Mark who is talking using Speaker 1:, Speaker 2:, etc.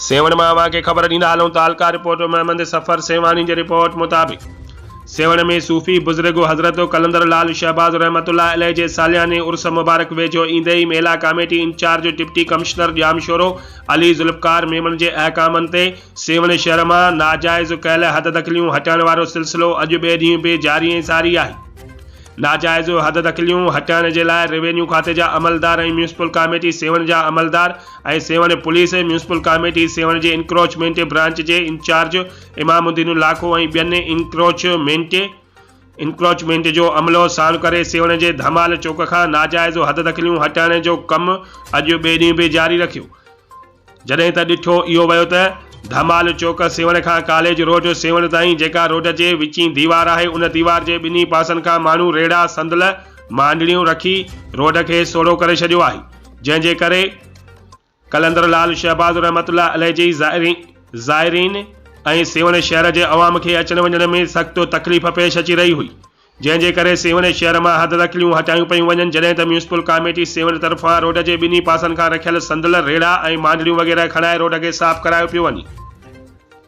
Speaker 1: سيوهڻ مان اوهان کي خبر ڏيندا هلون تعلقه رپورٽر محمد صفر سيوهاڻي جي رپورٽ مطابق سيوهڻ ۾ صوفي بزرگ حضرت قلندر لعل شهباز رحمة الله عليه جي سالياني عرس مبارڪ ويجهو ايندي ئي ميلا committee incharge deputy commissioner Jamshoro Ali Zulfiqar Memon جي احڪامن تي سيوهڻ شهر مان ناجائز ڪيل حددخليون هٽائڻ وارو سلسلو اڄ ٻئي ڏينهن به جاري ۽ ساري آهي. ناجائز حددخليون هٽائڻ جي لاء روينيو کاتي جا عملدار ۽ ميونسپل ڪاميٽي سيوهڻ جا عملدار ۽ Sehwan police, municipal committee Sehwan جي انڪروچمينٽ برانچ جي انچارج امام الدين لاکو ۽ ٻين انڪروچمينٽ جو عملو ساڻ ڪري سيوهڻ جي ڌمال چوڪ کان ناجائز حددخليون هٽائڻ جو ڪم اڄ ٻئي ڏينهن به جاري رکيو. جڏهن ته ڏٺو اهو ويو ته ڌمال چوڪ سيوهڻ کان ڪاليج روڊ سيوهڻ تائين جيڪا روڊ جي وچين ديوار آهي ان ديوار جي ٻنهي پاسن کان ماڻهو ريڙها صندل مانڊڙيون رکي روڊ کي سوڙهو ڪري ڇڏيو آهي جنهن جي ڪري قلندر لعل شهباز رحمت الله عليه جي زائرين ۽ سيوهڻ شهر جي عوام کي اچڻ وڃڻ ۾ سخت تڪليف پيش اچي رهي هئي. جنهن جي ڪري سيوهڻ شهر مان حددخليون هٽايون پيون وڃن، جڏهن ته ميونسپل ڪاميٽي سيوهڻ طرفان روڊ جي ٻنهي پاسن کان رکيل صندل، ريڙها ۽ مانڊڙيون وغيره کڻائي روڊ کي صاف ڪرايو پيو وڃي.